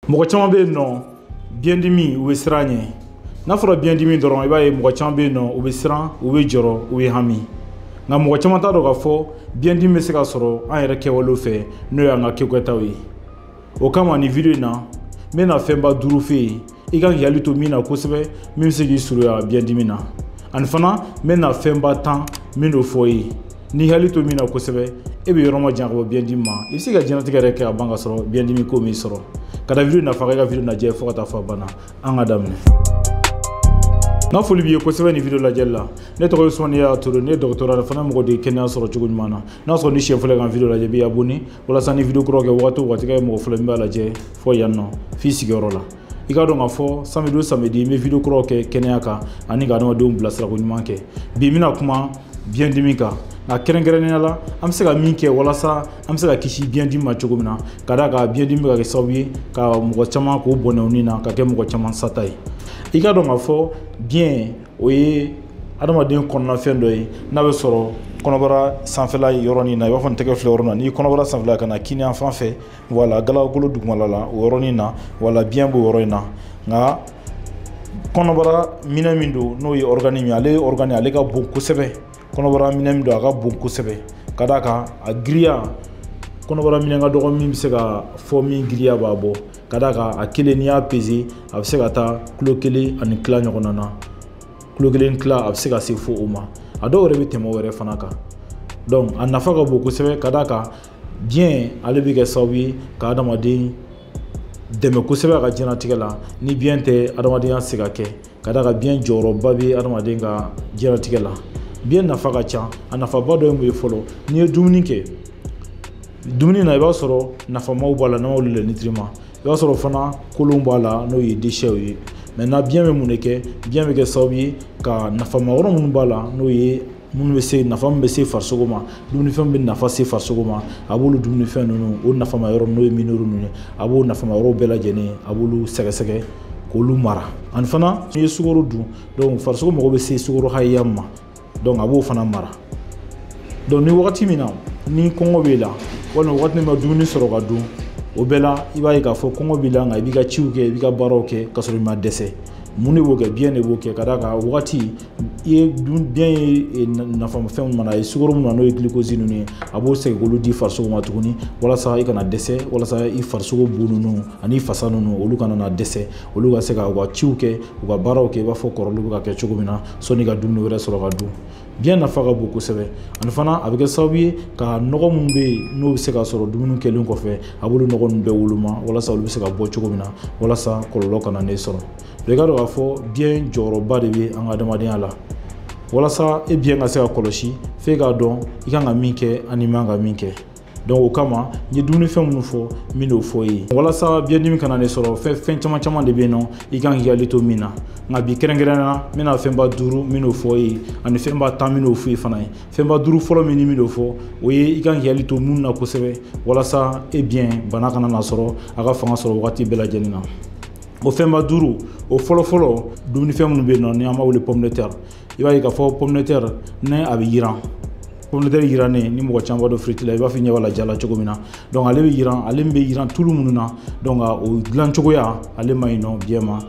Mɔgɔ caman bɛ yen nɔ biyɛndimi u bɛ siran ɲɛ. N'a fɔra biyɛndimi dɔrɔn, i b'a ye mɔgɔ caman bɛ yen nɔ, u bɛ siran, u bɛ jɔrɔ, u bɛ hami. Nka mɔgɔ caman t'a dɔn k'a fɔ biyɛndimi bɛ se ka sɔrɔ an yɛrɛ kɛwalew fɛ, n'o y'an ka kɛkɛtaw ye. O kama nin video in na, n bɛna fɛnba 5 f'e ye i kan k'i hakili to min na kosɛbɛ, min bɛ se k'i surunya biyɛndimi na. Ani fana n bɛna fɛnba 10 min n'o fɔ i ye, n'i hakili to min na kosɛbɛ, e bɛ yɔrɔ ma jan ka bɔ biyɛndimi ma. I bɛ se ka diɲɛlatigɛ yɛrɛ kɛ ka ban ka sɔrɔ biyɛndimi ko m'i sɔrɔ. Ka da video nafa kan, i ka video lajɛ fo ka taa fɔ a banna. An ka daminɛ. N ka foli b'i ye kosɛbɛ nin video lajɛli la. Ne tɔgɔ ye Usumani Yaya Ture, ne ye dɔgɔtɔrɔ ye, fana mɔgɔ de ye kɛnɛya sɔrɔ cogo ɲuman na. N'a sɔrɔ ni siɲɛ fɔlɔ ye ka video lajɛ, i b'i abonné walasa ni video kuraw kɛ wagati o wagati, i ka kɛ mɔgɔ fɔlɔ min b'a lajɛ fɔ yan nɔ f'i sigiyɔrɔ la. I k'a dɔn k'a fɔ samedi o samedi, n bɛ video kuraw kɛ kɛnɛya kan ani ka adamadenw bilasira ko ɲuman kɛ. Bi n bɛna kuma biyɛndimi kan. Nka kɛrɛnkɛrɛnnenya la, an bɛ se ka min kɛ walasa an bɛ se ka kisi biyɛndimi ma cogo min na, ka d'a kan biyɛndimi bɛ ka kɛ sababu ye ka mɔgɔ caman k'o bɔnɛ u ni na, ka kɛ mɔgɔ caman sata ye. I k'a dɔn k'a fɔ biyɛn, o ye adamaden kɔnɔnafɛn dɔ ye n'a bɛ sɔrɔ kɔnɔbara sanfɛla yɔrɔnin na. I b'a fɔ n tɛgɛ filɛ yɔrɔ min na, n'i kɔnɔbara sanfɛla ka na kini yan fan fɛ, wala galakolo dugumala la, o yɔrɔnin na, wala biyɛn b'o yɔrɔ in na. Nka kɔnɔbara minɛ min don, n'o ye organe min ye, ale ye organe, ale ka bon kosɛbɛ. Kɔnɔbara minɛ min don, a ka bon kosɛbɛ, ka d'a kan a giriya, kɔnɔbara minɛ ka dɔgɔ min bɛ se ka fɔ min giriya b'a bɔ, ka d'a kan a kelen n'i y'a peze, a bɛ se ka taa kilo kelen ani tila ɲɔgɔnna na. Kilo kelen tila, a bɛ se ka se fo o ma. A dɔw yɛrɛ bɛ tɛmɛ o yɛrɛ fana kan. Donc a nafa ka bon kosɛbɛ, ka d'a kan biyɛn ale bɛ kɛ sababu ye ka adamaden dɛmɛ kosɛbɛ a ka diɲɛlatigɛ la. Ni biyɛn tɛ, adamadenya tɛ se ka kɛ, ka d'a kan biyɛn jɔyɔrɔba bɛ adamaden ka diɲɛlatigɛ la. Biyɛn nafa ka ca. A nafaba dɔ ye mun ye fɔlɔ? N'i ye dumuni kɛ, dumuni na i b'a sɔrɔ nafamaw b'a la, n'an b'a wele les nutriments. I b'a sɔrɔ fana kolonw b'a la, n'o ye déchets ye. Maintenant biyɛn bɛ mun de kɛ? Biyɛn bɛ kɛ sababu ye ka nafama yɔrɔ minnu b'a la, n'o ye minnu bɛ se, nafa min bɛ se farisogo ma, dumunifɛn bɛ nafa se farisogo ma, a b'olu dumunifɛn ninnu, o nafama yɔrɔ n'o ye minéraux ninnu ye, a b'o nafama yɔrɔ bɛɛ lajɛlen, a b'olu sɛgɛsɛgɛ k'olu mara. Ani fana n'i ye sukaro dun, donc farisogo mago bɛ se sukaro hakɛya min ma, donc a b'o fana mara. Donc ni wagati min na ni kɔngɔ b'e la, walima wagati min ma dumuni sɔrɔ ka dun, o bɛɛ la i b'a ye k'a fɔ kɔngɔ b'i la, nka i b'i ka ciw kɛ, i b'i ka baaraw kɛ ka sɔrɔ i ma dɛsɛ. Mun de b'o kɛ? Biyɛn de b'o kɛ, ka d'a kan wagati i ye dun, biyɛn ye nafamafɛnw mana, a ye sukaro min na, n'o ye glucose ninnu ye, a b'o segin k'olu di farisogo ma tuguni, walasa i kana dɛsɛ, walasa i farisogo bu ninnu ani fasa ninnu, olu kana na dɛsɛ, olu ka se ka u ka ciw kɛ, u ka baaraw kɛ i b'a fɔ kɔrɔlen bɛ ka kɛ cogo min na, sɔnni ka dumuni wɛrɛ sɔrɔ ka dun. Biyɛn nafa ka bon kosɛbɛ. Ani fana a bɛ kɛ sababu ye ka nɔgɔ minnu bɛ yen n'o bɛ se ka sɔrɔ dumuni kɛlen kɔfɛ, a b'olu nɔgɔ ninnu bɛɛ woloma walasa olu bɛ se ka bɔ cogo min na, walasa kɔlɔlɔ kana ne sɔrɔ. I k'a dɔn k'a fɔ biyɛn jɔyɔrɔba de bɛ an ka adamadenya la. Walasa e biyɛn ka se ka kɔlɔsi, f'e k'a dɔn i kan ka min kɛ ani i man ka min kɛ. Donc o kama n ye dumunifɛn minnu fɔ, n bɛ n'o fɔ i ye walasa biyɛndimi kana ne sɔrɔ. Fɛn caman caman de bɛ yen nɔ i kan k'i hakili to min na. Nka bi kɛrɛnkɛrɛnnenya la, n bɛna fɛnba 5 min n'o fɔ i ye, ani fɛnba 10 min n'o fɔ i fana ye. Fɛnba 5 fɔlɔ min ni min n'o fɔ, o ye i kan k'i hakili to mun na kosɛbɛ, walasa e biyɛn bana kana na sɔrɔ, a ka fanga sɔrɔ wagati bɛɛ lajɛlen na. O fɛnba 5, o fɔlɔ-fɔlɔ, dumunifɛn minnu bɛ yen nɔ ni an b'a wele pomme de terre. I b'a ye k'a fɔ pomme de terre, ni a bɛ yiran, pomme de terre yirannen, ni mɔgɔ caman b'a dɔn frite la, i b'a fɔ i ɲɛ b'a la ja la cogo min na. Donc ale bɛ yiran, ale bɛ yiran tulu minnu na, donc o dilan cogoya ale man ɲi nɔ biyɛn ma.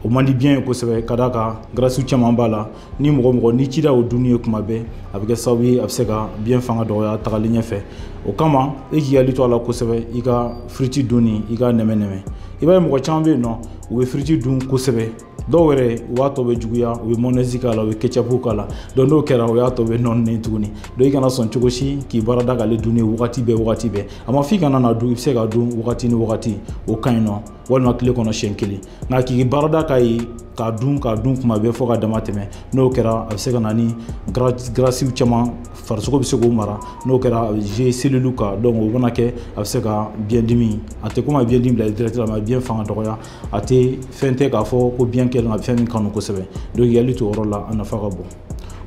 O man di biyɛn ye kosɛbɛ, ka d'a kan graisse caman b'a la. Ni mɔgɔ n'i cira o dunni ye kuma bɛɛ, a bɛ kɛ sababu ye a bɛ se ka biyɛn fanga dɔgɔya tagalen ɲɛfɛ. O kama e k'i hakili to a la kosɛbɛ, i ka frite dunni, i ka nɛmɛ nɛmɛ. I b'a ye mɔgɔ caman bɛ yen nɔ, u bɛ frite dun kosɛbɛ. Dɔw yɛrɛ u b'a tɔ bɛ juguya, u bɛ mayonnaise k'a la, u bɛ ketchup k'a la. Donc n'o kɛra, o y'a tɔ bɛ nɔɔni tuguni. Donc i kana sɔn cogo si k'i baara da k'ale dunni wagati bɛɛ, wagati bɛɛ. A ma f'i kana na dun, i bɛ se ka dun wagati ni wagati, o ka ɲi nɔ, walima tile kɔnɔ siɲɛ kelen. Nka k'i baara da k'a ye k'a dun, k'a dun kuma bɛɛ fo ka dama tɛmɛ, n'o kɛra a bɛ se ka na ni graisse caman, farisogo bɛ se k'o mara. N'o kɛra a bɛ jouer cellule kan, donc o mana kɛ a bɛ se ka biyɛndimi, a tɛ komi a bɛ biyɛndimi bila direct la, mais a bɛ biyɛn fanga dɔgɔya. A tɛ fɛn tɛ k'a fɔ ko biyɛn kɛlen ka fɛn min kanu kosɛbɛ. Donc i hakili to o yɔrɔ la, a nafa ka bon.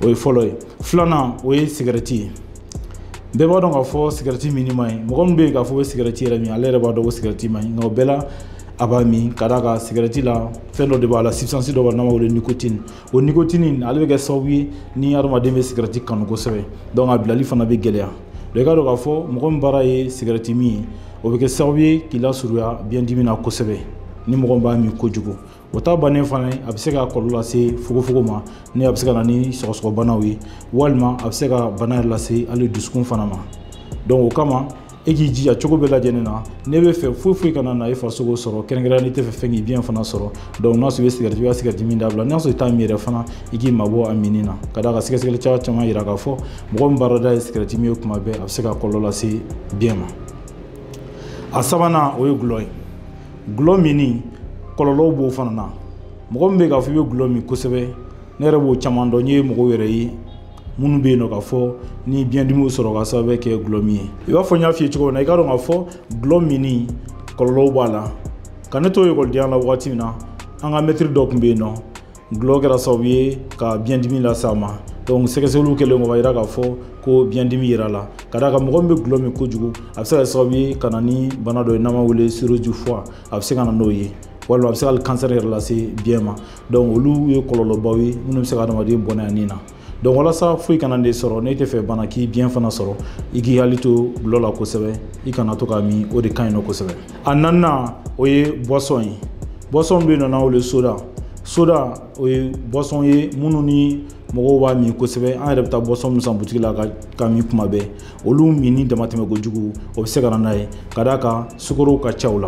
O ye fɔlɔ ye. Filanan, o ye sigɛrɛti ye. Bɛɛ b'a dɔn k'a fɔ sigɛrɛti minni man ɲi. Mɔgɔ min bɛ yen k'a fɔ ko sigɛrɛti yɛrɛ min, ale yɛrɛ b'a dɔn ko sigɛrɛti man ɲi, nka o bɛɛ la a b'a min, ka d'a kan sigɛrɛti la fɛn dɔ de b'a la, substance dɔ b'a la n'an b'a wele nicotine. O nicotine ale bɛ kɛ sababu ye ni adamaden bɛ sigɛrɛti kanu kosɛbɛ, donc a bilali fana bɛ gɛlɛya. Donc i k'a dɔn k'a fɔ mɔgɔ min baara ye sigɛrɛti min ye, o bɛ kɛ sababu ye k'i lasurunya biyɛndimi na kosɛbɛ ni mɔgɔ min b'a min kojugu. O ta bannen fana, a bɛ se ka kɔlɔlɔ lase fogofogo ma, ni a bɛ se ka na ni sɔgɔsɔgɔbanaw ye, walima a bɛ se ka bana yɛrɛ lase hali dusukun fana ma. Donc o kama e k'i jija cogo bɛɛ lajɛlen na, n'e bɛ fɛ foyi foyi kana na e farisogo sɔrɔ, kɛrɛnkɛrɛnnenya n'i tɛ fɛ fɛn k'i biɲɛ fana sɔrɔ. Donc n'a sɔrɔ i bɛ sigɛrɛti, i ka sigɛrɛti min dabila. N'a sɔrɔ i t'a min yɛrɛ fana, i k'i mabɔ a minni na. Ka d'a kan sɛgɛsɛgɛli caman yira k'a fɔ mɔgɔ min baarada ye sigɛrɛti min ye kuma bɛɛ, a bɛ se ka kɔlɔlɔ lase biɲɛ ma. A sabanan, o ye gulɔ ye. Gulɔ minni kɔlɔlɔw b'o fana na. Mɔgɔ min bɛ k'a fɔ i bɛ gulɔ min kosɛbɛ, ne yɛrɛ b'o caman dɔn. N ye mɔgɔw yɛrɛ ye minnu bɛ yen nɔ k'a fɔ ni biyɛndimiw sɔrɔ ka sababu kɛ gulɔ min ye. I b'a fɔ n y'a f'i ye cogo min na, i k'a dɔn k'a fɔ gulɔ minni kɔlɔlɔw b'a la. Ka ne to ekɔlidenya la wagati min na, an ka mɛtiri dɔ tun bɛ yen nɔ, gulɔ kɛra sababu ye ka biyɛndimi lase a ma. Donc sɛgɛsɛgɛliw kɛlen kɔ, b'a jira k'a fɔ ko biyɛndimi yera la. Ka d'a kan mɔgɔ min bɛ gulɔ min kojugu, a bɛ se ka kɛ sababu ye ka na ni bana dɔ ye n'an b'a wele cirrhose du foie, a bɛ se ka na n'o ye, walima a bɛ se ka hali cancer yɛrɛ lase biɲɛ ma. Donc olu ye kɔlɔlɔbaw ye minnu bɛ se ka adamaden bɔnɛ a ni na. Donc walasa foyi kana ne sɔrɔ, n'e tɛ fɛ bana k'i biɲɛ fana sɔrɔ, i k'i hakili to gulɔ la kosɛbɛ, i kana to k'a min, o de ka ɲi nɔ kosɛbɛ. A naaninan, o ye boisson ye. Boisson bɛ yen nɔ n'an wele soda. Soda, o ye boisson ye minnu ni mɔgɔw b'a min kosɛbɛ. An yɛrɛ bɛ taa boisson min san butigi la ka min kuma bɛɛ, olu minni damatɛmɛ kojugu, o bɛ se ka na n'a ye. Ka d'a kan sukaro ka ca o la.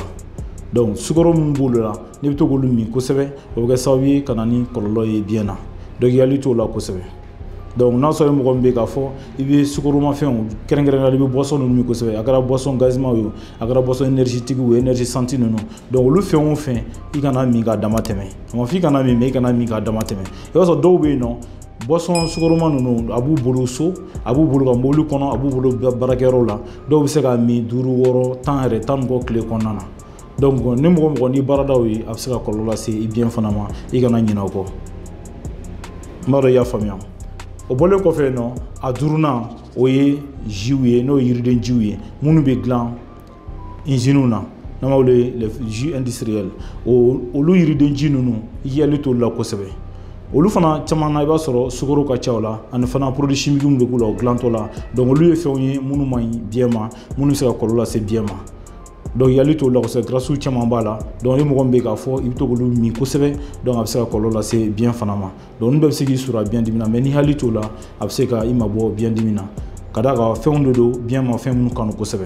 Donc sukaro min b'olu la, n'i bɛ to k'olu min kosɛbɛ, o bɛ kɛ sababu ye ka na ni kɔlɔlɔ ye biɲɛ na. Donc i hakili t'o la kosɛbɛ. Donc n'a sɔrɔ mɔgɔ min bɛ k'a fɔ i bɛ sukaromafɛnw, kɛrɛnkɛrɛnnenya la i bɛ boisson ninnu min kosɛbɛ, a kɛra boisson gazima ye o, a kɛra boisson énergétique o, énergisante ninnu, donc olu fɛn o fɛn, i kana min k'a dama tɛmɛ. A ma fɔ i kana min, mais i kana min k'a dama tɛmɛ. I b'a sɔrɔ dɔw bɛ yen nɔ, boisson sukaroma ninnu a b'u bolo so, a b'u bolo ka mobili kɔnɔ, a b'u bolo baarakɛyɔrɔ la. Dɔw bɛ se ka min 5, 6, 10 yɛrɛ, 10 ni kɔ tile kɔnɔna na. Donc ni mɔgɔ mɔgɔ n'i baaradaw ye, a bɛ se ka kɔlɔlɔ lase i biɲɛ fana ma, i kana ɲinɛ o kɔ. N b'a dɔn i y'a faamuya. O bɔlen kɔfɛ nɔ, a duurunan, o ye jus ye, n'o ye yiriden jiw ye minnu bɛ dilan usines na, n'an b'a wele les jus industriels. O olu yiriden ji ninnu, i k'i hakili t'olu la kosɛbɛ. Olu fana caman na, i b'a sɔrɔ sukaro ka ca o la, ani fana produit chimique min bɛ k'u la o dilantɔ la. Donc olu ye fɛnw ye minnu man ɲi biɲɛ ma, minnu bɛ se ka kɔlɔlɔ lase biɲɛ ma. Donc i hakili t'o la kosɛbɛ, graisse caman b'a la. Donc ni mɔgɔ min bɛ k'a fɔ i bɛ to k'olu min kosɛbɛ, donc a bɛ se ka kɔlɔlɔ lase biɲɛ fana ma. Donc ninnu bɛɛ bɛ se k'i sɔrɔ a biɲɛdimi na, mais n'i hakili t'o la, a bɛ se ka i mabɔ biɲɛdimi na. Ka d'a kan fɛnw de don biɲɛ ma fɛn minnu kanu kosɛbɛ.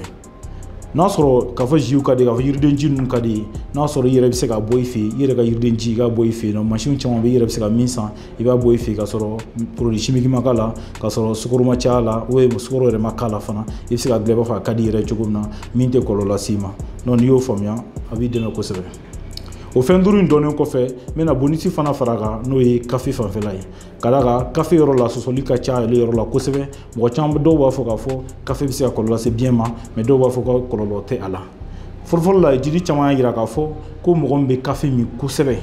N'a sɔrɔ k'a fɔ jus ka di, k'a fɔ yiriden ji ninnu ka di, n'a sɔrɔ i yɛrɛ bɛ se ka bɔ i fɛ yen, i yɛrɛ ka yiriden ji i k'a bɔ i fɛ yen nɔ, mansin caman bɛ i yɛrɛ bɛ se ka min san, i b'a bɔ i fɛ yen k'a sɔrɔ produit chimique ma k'a la, k'a sɔrɔ sukaro ma caya la, ou sukaro yɛrɛ ma k'a la fana, i bɛ se ka dilan i b'a fɔ a ka di i yɛrɛ cogo min na, min tɛ kɔlɔlɔ las'i ma. Donc n'i y'o faamuya, a b'i dɛmɛ kosɛbɛ. O fɛn duuru in dɔnnen kɔfɛ, n bɛna bonus fana fara a kan, n'o ye kafe fanfɛla ye. Ka d'a kan kafe yɔrɔ la, sɔsɔli ka ca ale yɔrɔ la kosɛbɛ. Mɔgɔ caman, dɔw b'a fɔ k'a fɔ kafe bɛ se ka kɔlɔlɔ lase biɲɛ ma, mais dɔw b'a fɔ ko kɔlɔlɔ tɛ a la. Fɔlɔfɔlɔ la, jiri caman y'a jira k'a fɔ ko mɔgɔ min bɛ kafe min kosɛbɛ,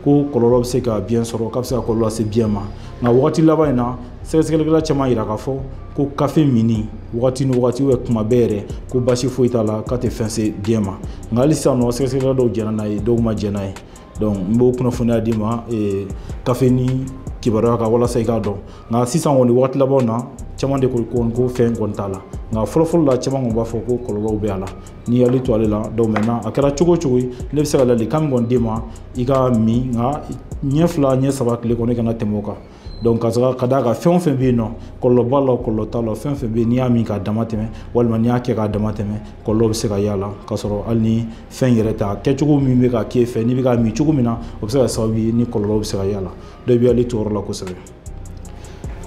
ko kɔlɔlɔ bɛ se ka biɲɛ sɔrɔ, k'a bɛ se ka kɔlɔlɔ lase biɲɛ ma. Nka wagati laban in na, sɛgɛsɛgɛlikɛla caman yira k'a fɔ ko kafe minni wagati ni wagati ou kuma bɛɛ yɛrɛ, ko basi foyi t'a la, k'a tɛ fɛn se biɲɛ ma. Nka hali sisan nɔ, sɛgɛsɛgɛlikɛla dɔw jɛnna n'a ye, dɔw ma jɛn n'a ye. Donc n b'o kunnafoniya d'i ma kafe ni kibaruya kan walasa i k'a dɔn. Nka sisan kɔni wagati labanw na, caman de ko ko fɛn kɔni t'a la. Nka fɔlɔfɔlɔ la, caman kɔni b'a fɔ ko kɔlɔlɔw bɛ a la. N'i hakili to ale la, donc maintenant a kɛra cogo o cogo ye, ne bɛ se ka ladilikan min kɔni d'i ma, i ka min, nka ɲɛ 2 ɲɛ 3 tile kɔnɔ, i kana tɛmɛ o kan. Donc ka d'a kan fɛn o fɛn bɛ yen nɔ, kɔlɔlɔ b'a la, kɔlɔlɔ t'a la, fɛn o fɛn bɛ yen n'i y'a min k'a dama tɛmɛ, walima n'i y'a kɛ k'a dama tɛmɛ, kɔlɔlɔ bɛ se ka y'a la. K'a sɔrɔ hali ni fɛn yɛrɛ t'a kɛcogo min bɛ ka k'e fɛ, n'i bɛ k'a min cogo min na, o bɛ se ka kɛ sababu ye ni kɔlɔlɔ bɛ se ka y'a la. Donc i bɛ hakili to o yɔrɔ la kosɛbɛ.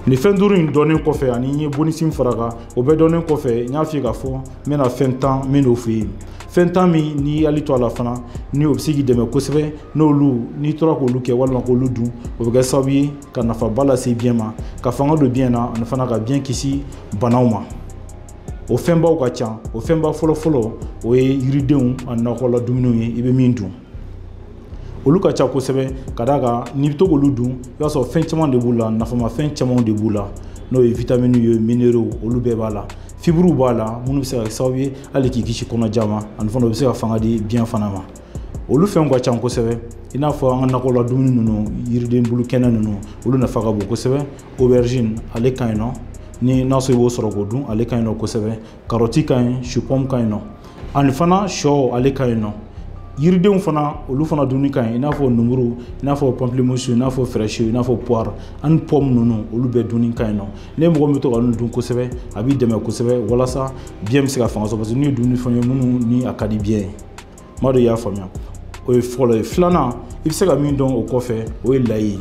Nin fɛn duuru in dɔnnen kɔfɛ, ani n ye bonus min fara kan, o bɛɛ dɔnnen kɔfɛ, n y'a f'i ye k'a fɔ n bɛna fɛn 10 min n'o f'i ye. Fɛn 10 min n'i hakili to a la fana, ni o bɛ se k'i dɛmɛ kosɛbɛ, n'olu n'i tora k'olu kɛ walima k'olu dun, o bɛ kɛ sababu ye ka nafaba lase biɲɛ ma, ka fanga don biɲɛ na, ani fana ka biɲɛ kisi banaw ma. O fɛnbaw ka ca. O fɛnba fɔlɔfɔlɔ, o ye yiridenw ani nakɔla dumuniw ye, i bɛ min dun. Olu ka ca kosɛbɛ, ka d'a kan n'i bɛ to k'olu dun, i b'a sɔrɔ fɛn caman de b'u la, nafamafɛn caman de b'u la, n'o ye vitaminiw ye, minéraux, olu bɛɛ b'a la. Fibres b'a la minnu bɛ se ka kɛ sababu ye hali k'i kisi kɔnɔja ma, ani fana u bɛ se ka fanga di biɲɛ fana ma. Olu fɛnw ka ca kosɛbɛ, i n'a fɔ an ka nakɔla dumuni ninnu, yiriden bulu kɛnɛ ninnu, olu nafa ka bon kosɛbɛ. Aubergine, ale ka ɲi nɔ. Ni n'a sɔrɔ i b'o sɔrɔ k'o dun, ale ka ɲi nɔ kosɛbɛ. Karɔti ka ɲi, chou pomme ka ɲi nɔ, ani fana sɔ, ale ka ɲi nɔ. Yiridenw fana, olu fana dunni ka ɲi, i n'a fɔ numuru, i n'a fɔ pamplemousse, i n'a fɔ fraise, i n'a fɔ poire ani pomme ninnu, olu bɛɛ dunni ka ɲi nɔ. Ne mɔgɔ min bɛ to ka ninnu dun kosɛbɛ, a b'i dɛmɛ kosɛbɛ walasa biyɛn bɛ se ka fanga sɔrɔ, parce que n'u ye dumunifɛn ye minnu ni a ka di biyɛn ye. N b'a dɔn i y'a faamuya. O ye fɔlɔ ye. Filanan, i bɛ se ka min dɔn o kɔfɛ, o ye layi ye.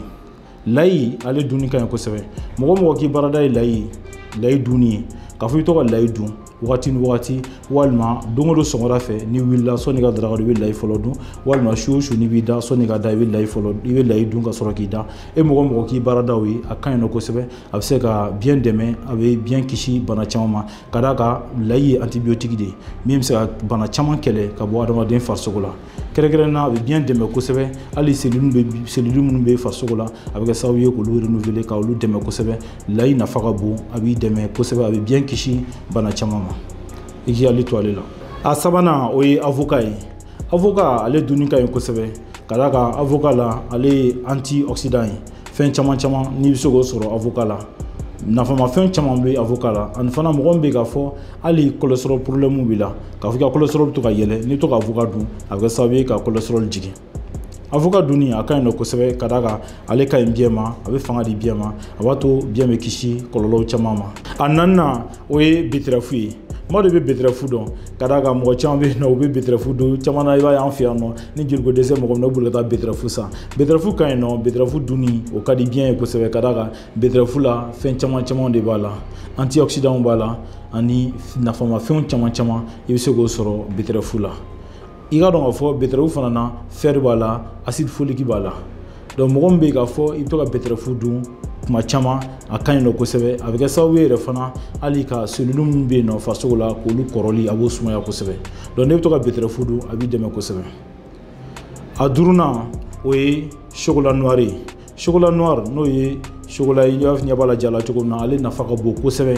Layi, ale dunni ka ɲi kosɛbɛ. Mɔgɔ mɔgɔ k'i baarada ye layi, layi dunni ye, k'a fɔ i bɛ to ka layi dun wagati ni wagati, walima don o don sɔgɔmada fɛ n'i wulila, sɔnni ka daraka dun, i bɛ layi fɔlɔ dun, walima su o su n'i b'i da, sɔnni ka da, i bɛ layi fɔlɔ, i bɛ layi dun ka sɔrɔ k'i da. E mɔgɔ mɔgɔ k'i baarada o ye, a ka ɲi nɔ kosɛbɛ. A bɛ se ka biyɛn dɛmɛ, a bɛ biyɛn kisi bana caman ma, ka d'a kan layi ye antibiotique de ye min bɛ se ka bana caman kɛlɛ ka bɔ adamaden farisogo la. Kɛrɛnkɛrɛnnenya la, a bɛ biyɛn dɛmɛ kosɛbɛ. Hali cellules minnu bɛ farisogo la, a bɛ kɛ sababu ye k'olu renouveler, ka olu dɛmɛ kosɛbɛ. Layi nafa ka bon, a b'i dɛmɛ kosɛbɛ, a bɛ biyɛn kisi bana caman ma. I k'i hakili to ale la. A sabanan, o ye avocat ye. Avocat, ale dunni ka ɲi kosɛbɛ, ka d'a kan avocat la, ale ye antioxydant ye. Fɛn caman caman n'i bɛ se k'o sɔrɔ avocat la, nafamafɛn caman bɛ avocat la. Ani fana, mɔgɔ min bɛ k'a fɔ hali cholestérol problème b'i la, k'a fɔ i ka cholestérol bɛ to ka yɛlɛ, n'i to ka avocat dun, a bɛ kɛ sababu ye ka cholestérol jigin. Avocat dunni, a ka ɲi nɔ kosɛbɛ, ka d'a kan ale ka ɲi biyɛn ma, a bɛ fanga di biyɛn ma, a b'a to biyɛn bɛ kisi kɔlɔlɔw caman ma. A naaninan, o ye betterave ye. Mɔgɔ de bɛ betterave dɔn, ka d'a kan mɔgɔ caman bɛ yen nɔ, u bɛ betterave dun caman na. I b'a ye an fɛ yan nɔ, ni joliko dɛsɛ mɔgɔ min na, u boli ka taa betterave san. Betterave ka ɲi nɔ, betterave dunni, o ka di biyɛn ye kosɛbɛ, ka d'a kan betterave la, fɛn caman caman de b'a la, antioxydants b'a la, ani nafamafɛnw caman caman i bɛ se k'o sɔrɔ betterave la. I ka dɔn k'a fɔ betterave fana na, fer b'a la, acide folique b'a la. Donc mɔgɔ min bɛ yen k'a fɔ i bɛ to ka betterave dun kuma caman, a ka ɲi nɔ kosɛbɛ. A bɛ kɛ sababu ye yɛrɛ fana, hali ka cellules minnu bɛ yen nɔ farisogo la, k'olu kɔrɔli, a b'o sumaya kosɛbɛ. Donc ne bɛ to ka betterave dun, a b'i dɛmɛ kosɛbɛ. A duurunan, o ye chocolat noir ye. Chocolat noir, n'o ye chocolat ye, i b'a fɔ ɲɛ b'a la ja la cogo min na, ale nafa ka bon kosɛbɛ.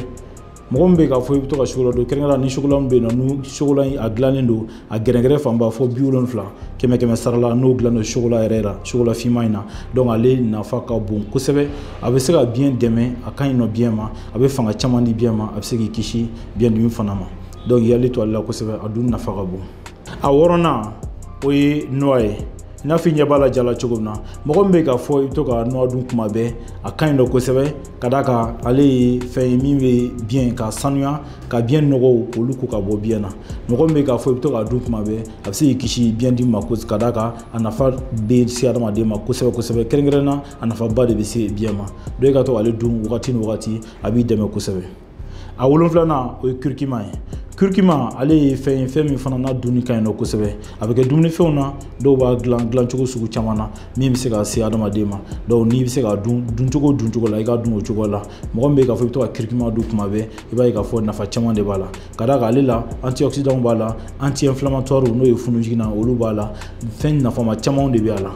Mɔgɔ min bɛ k'a fɔ i bɛ to ka chocolat dun, kɛrɛnkɛrɛnnenya ni chocolat min bɛ yen nɔ, ni chocolat in a dilannen don, a gɛrɛgɛrɛ fanba fɔ 70, kɛmɛ kɛmɛ sara la, n'o dilannen don chocolat yɛrɛ la, chocolat finman in na. Donc ale nafa ka bon kosɛbɛ. A bɛ se ka biyɛn dɛmɛ, a ka ɲi nɔ biyɛn ma, a bɛ fanga caman di biyɛn ma, a bɛ se k'i kisi biyɛn dimi fana ma. Donc i hakili to ale la kosɛbɛ, a dun nafa ka bon. A wɔɔrɔnan, o ye noix ye. I n'a fɔ i ɲɛ b'a la ja la cogo min na, mɔgɔ min bɛ k'a fɔ i bɛ to ka noix dun kuma bɛɛ, a ka ɲi nɔ kosɛbɛ, ka d'a kan ale ye fɛn ye min bɛ biyɛn ka sanuya, ka biyɛn nɔgɔw k'olu ko ka bɔ biyɛn na. Mɔgɔ min bɛ k'a fɔ i bɛ to k'a dun kuma bɛɛ, a bɛ se k'i kisi biyɛn dimi ma, ka d'a kan a nafa bɛ se adamaden ma kosɛbɛ kosɛbɛ. Kɛrɛnkɛrɛnnenya la, a nafaba de bɛ se biyɛn ma. Donc i ka to k'ale dun wagati ni wagati, a b'i dɛmɛ kosɛbɛ. A wolonfilanan, o ye curcuma ye. Curcuma, ale ye fɛn ye, fɛn min fana n'a dunni ka ɲi nɔ kosɛbɛ. A bɛ kɛ dumunifɛnw na, dɔw b'a dilan dilancogo sugu caman na min bɛ se ka se adamaden ma. Donc n'i bɛ se k'a dun duncogo duncogo la, i k'a dun o cogo la. Mɔgɔ min bɛ k'a fɔ i bɛ to ka curcuma dun kuma bɛɛ, i b'a ye k'a fɔ nafa caman de b'a la, ka d'a kan ale la antioxydants b'a la, anti-inflammatoire n'o ye funujiginna, olu b'a la, fɛn nafama caman de bɛ a la.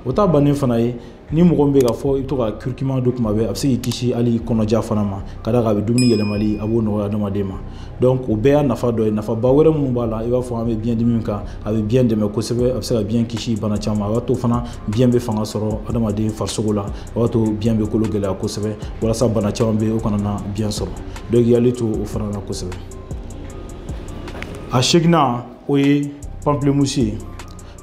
O ta bannen fana ye, ni mɔgɔ min bɛ k'a fɔ i bɛ to ka curcuma dun kuma bɛɛ, a bɛ se k'i kisi hali kɔnɔja fana ma, ka d'a kan a bɛ dumuni yɛlɛmali, a b'o nɔgɔya adamaden ma. Donc o bɛɛ y'a nafa dɔ ye. Nafaba wɛrɛ minnu b'a la, i b'a fɔ an bɛ biyɛn dimi kan, a bɛ biyɛn dɛmɛ kosɛbɛ, a bɛ se ka biyɛn kisi bana caman ma, a b'a to fana biyɛn bɛ fanga sɔrɔ adamaden farisogo la, a b'a to biyɛn bɛ kolo gɛlɛya kosɛbɛ, walasa bana caman bɛ yen o kana na biyɛn sɔrɔ. Donc i hakili to o fana na kosɛbɛ. A seeginnan, o ye pamplemousse ye.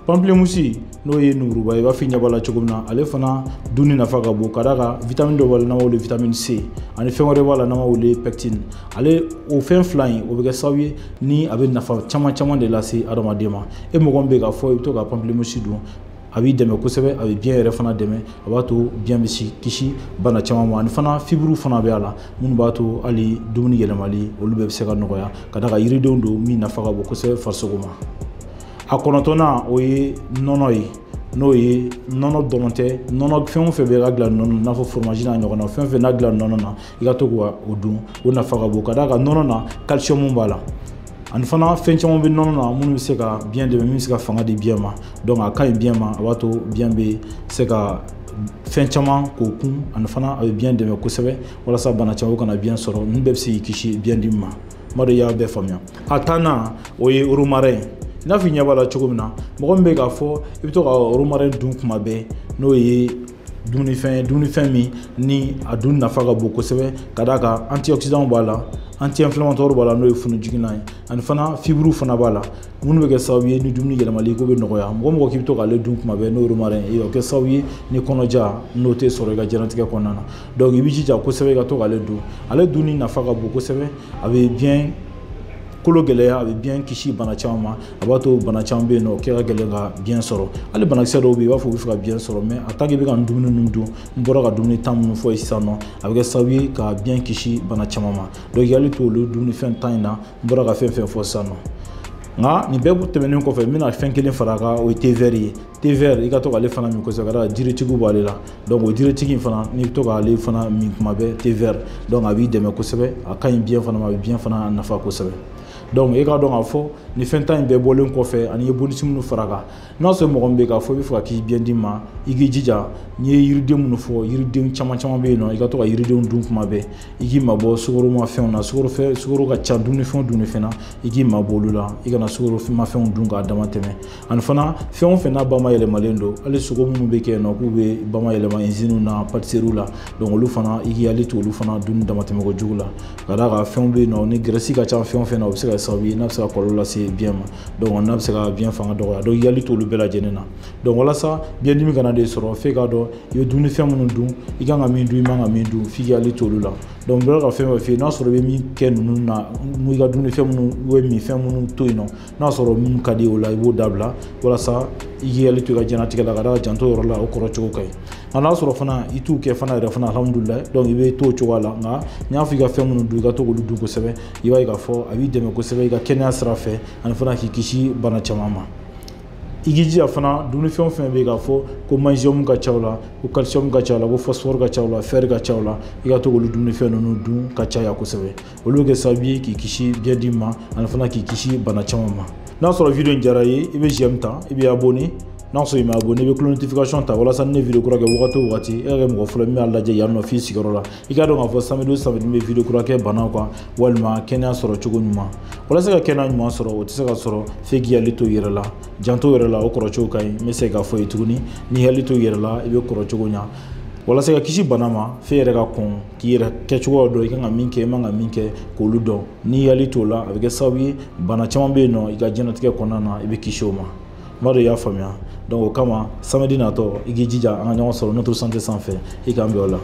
Pamplemousse, n'o ye nuguruba ye, i b'a fɔ i ɲɛ b'a la cogo min na, ale fana dunni nafa ka bon, ka d'a kan vitamine dɔ b'a la n'an b'a wele vitamine C, ani fɛn wɛrɛ b'a la n'an b'a wele pectine. Ale o fɛn fila in, o bɛ kɛ sababu ye ni a bɛ nafa caman caman de lase adamaden ma. E mɔgɔ min bɛ k'a fɔ i bɛ to ka pamplemousse dun, a b'i dɛmɛ kosɛbɛ, a bɛ biyɛn yɛrɛ fana dɛmɛ, a b'a to biyɛn bɛ kisi bana caman ma. Ani fana fibres fana bɛ a la minnu b'a to hali dumuni yɛlɛmali, olu bɛɛ bɛ se ka nɔgɔya, ka d'a kan yiridenw don min nafa ka bon kosɛbɛ farisogo ma. A kɔnɔntɔnnan, o ye nɔnɔ ye. N'o ye nɔnɔ dɔrɔn tɛ, nɔnɔ fɛn o fɛn bɛ ka dilan nɔnɔ, i n'a fɔ fromage n'a ɲɔgɔnna, fɛn o fɛn n'a dilan nɔnɔ na, i ka to k'o dun, o nafa ka bon, ka d'a kan nɔnɔ na calcium b'a la, ani fana fɛn caman bɛ nɔnɔ na minnu bɛ se ka biyɛn dɛmɛ, min bɛ se ka fanga di biyɛn ma. Donc a ka ɲi biyɛn ma, a b'a to biyɛn bɛ se ka fɛn caman k'o kun, ani fana a bɛ biyɛn dɛmɛ kosɛbɛ walasa bana caman kana biyɛn sɔrɔ. Ninnu bɛɛ bɛ se k'i kisi biyɛn dimi ma. N b'a dɔn i y'a bɛɛ faamuya. A tannan, o ye romarin ye. I n'a fɔ i ɲɛ b'a la cogo min na, mɔgɔ min bɛ k'a fɔ i bɛ to ka romarin dun kuma bɛɛ, n'o ye Dumunifɛn ye, dumunifɛn min ni a dun nafa ka bon kosɛbɛ, ka d'a kan antioxydant b'a la, anti-inflammatoire b'a la, n'o ye funujiginna ye, ani fana fibre fana b'a la, minnu bɛ kɛ sababu ye ni dumuni yɛlɛmali ko bɛ nɔgɔya. Mɔgɔ mɔgɔ k'i bɛ to k'ale dun kuma bɛɛ, n'o ye romarin ye, o bɛ kɛ sababu ye ni kɔnɔja n'o tɛ sɔrɔ i ka diɲɛlatigɛ kɔnɔna na. Donc i b'i jija kosɛbɛ i ka to k'ale dun. Ale dunni nafa ka bon kosɛbɛ, a bɛ biɲɛ kolo gɛlɛya, a bɛ biɲɛ kisi bana caman ma, a b'a to bana caman bɛ yen nɔ k'e ka gɛlɛn ka biɲɛ sɔrɔ. Hali banakisɛ dɔw bɛ yen, i b'a fɔ u bɛ fɛ ka biɲɛ sɔrɔ, mais en tant que i bɛ ka dumuni ninnu dun, n bɔra ka dumuni 10 minnu fɔ sisan nɔ, a bɛ kɛ sababu ye ka biɲɛ kisi bana caman ma. Donc i hakili to olu dumunifɛn 10 in na, n bɔra ka fɛn fɛn fɔ sisan nɔ. Nka nin bɛɛ tɛmɛnen kɔfɛ, n bɛna fɛn kelen fara a kan, o ye thé vert ye. Thé vert, i ka to k'ale fana min kosɛbɛ, ka d'a kan diurétique b'ale la. Donc o diurétique in fana, n'i bɛ to k'ale fana min kuma bɛɛ, thé vert, donc a b'i dɛmɛ kosɛbɛ, a ka ɲi biɲɛ fana ma, a bɛ biɲɛ fana nafa kosɛbɛ. Donc i k'a dɔn k'a fɔ nin fɛn 10 in bɛɛ bɔlen kɔfɛ, ani i ye bonus minnu fara a kan, n'a sɔrɔ mɔgɔ min bɛ yen k'a fɔ i bɛ fɛ ka kisi biɲɛdimi ma, i k'i jija, n'i ye yiriden minnu fɔ, yiriden caman caman bɛ yen nɔ, i ka to ka yiridenw dun kuma bɛɛ, i k'i mabɔ sukoromafɛnw na, sukoro ka ca dumunifɛn na, i k'i mabɔ olu la, i kana sukoromafɛnw dun k'a dama tɛmɛ. Ani fana fɛn o fɛn n'a bamayɛlɛmalen don, hali sogo minnu bɛ kɛ yen nɔ k'u bɛ bamayɛlɛma usines na, pâtisseries la, donc olu fana i k'i hakili to olu fana dunni damatɛmɛ kojugu la, ka d'a kan fɛnw bɛ yen nɔ ni graisse ka ca fɛn o fɛn na, o bɛ se ka sababu ye n'a bɛ se ka kɔlɔlɔ lase biɲɛ ma, donc n'a bɛ se ka biɲɛ fanga dɔgɔya. Donc i hakili to olu bɛɛ lajɛlen na. Donc walasa biɲɛdimi kana de sɔrɔ, f'e k'a dɔn i bɛ dumunifɛn minnu dun, i kan ka min dun, i man ka min dun, f'i k'i hakili to olu la. Donc n bɔra ka fɛn fɛn f'i ye, n'a sɔrɔ i bɛ min kɛ ninnu na, i ka dumunifɛn minnu, i bɛ minfɛn minnu to yen nɔ, n'a sɔrɔ min ka di o la, i b'o dabila walasa i k'i hakili to i ka diɲɛlatigɛ la, ka d'a kan janto yɔrɔ la, o kɔrɔ cogo ka ɲi. Nka n'a sɔrɔ fana i t'u kɛ fana yɛrɛ fana, alhamdulilayi, donc i bɛ to o cogoya la. Nka n y'a fɔ i ka fɛn minnu dun, i ka to k'olu dun kosɛbɛ, i b'a ye k'a fɔ a b'i dɛmɛ kosɛbɛ i ka kɛnɛya sira fɛ, ani fana k'i kisi bana caman ma. I k'i jija fana, dumunifɛn o fɛn bɛ yen k'a fɔ ko magnésium ka ca o la, ko calcium ka ca o la, ko phosphore ka ca o la, fer ka ca o la, i ka to k'olu dumunifɛn ninnu dun ka caya kosɛbɛ. Olu bɛ kɛ sababu ye k'i kisi biɲɛdimi ma, ani fana k'i kisi bana caman ma. N'a sɔrɔ vidéo in diyara i ye, i bɛ j'aime ta, i bɛ abonné. N'a sɔrɔ i ma abonné, i bɛ cloche notification ta walasa ni ne vidéo kura kɛ wagati o wagati, e ka kɛ mɔgɔ fɔlɔ min b'a lajɛ yan nɔ f'i sigiyɔrɔ la. I k'a dɔn k'a fɔ samedi o samedi n bɛ vidéo kura kɛ banaw kan walima kɛnɛya sɔrɔ cogo ɲuman. Walasa ka kɛnɛya ɲuman sɔrɔ, o tɛ se ka sɔrɔ f'e k'i hakili to i yɛrɛ la. Janto yɛrɛ la, o kɔrɔ cogo ka ɲi. N bɛ segin k'a fɔ i ye tuguni, n'i hakili to i yɛrɛ la, i bɛ kɔrɔ cogo ɲa. Walasa ka kisi bana ma, f'e yɛrɛ ka kɔn k'i yɛrɛ kɛcogoya dɔn, i kan ka min kɛ, i man ka min kɛ, k'olu dɔn. N'i hakili t'o la, a bɛ kɛ sababu ye bana caman bɛ yen nɔ i ka diɲɛlatigɛ kɔnɔna na, i bɛ kisi o ma. N b'a dɔn i y'a faamuya. Donc o kama samedi natɔ, i k'i jija an ka ɲɔgɔn sɔrɔ Notre Santé sanfɛ, i k'an bɛn o la.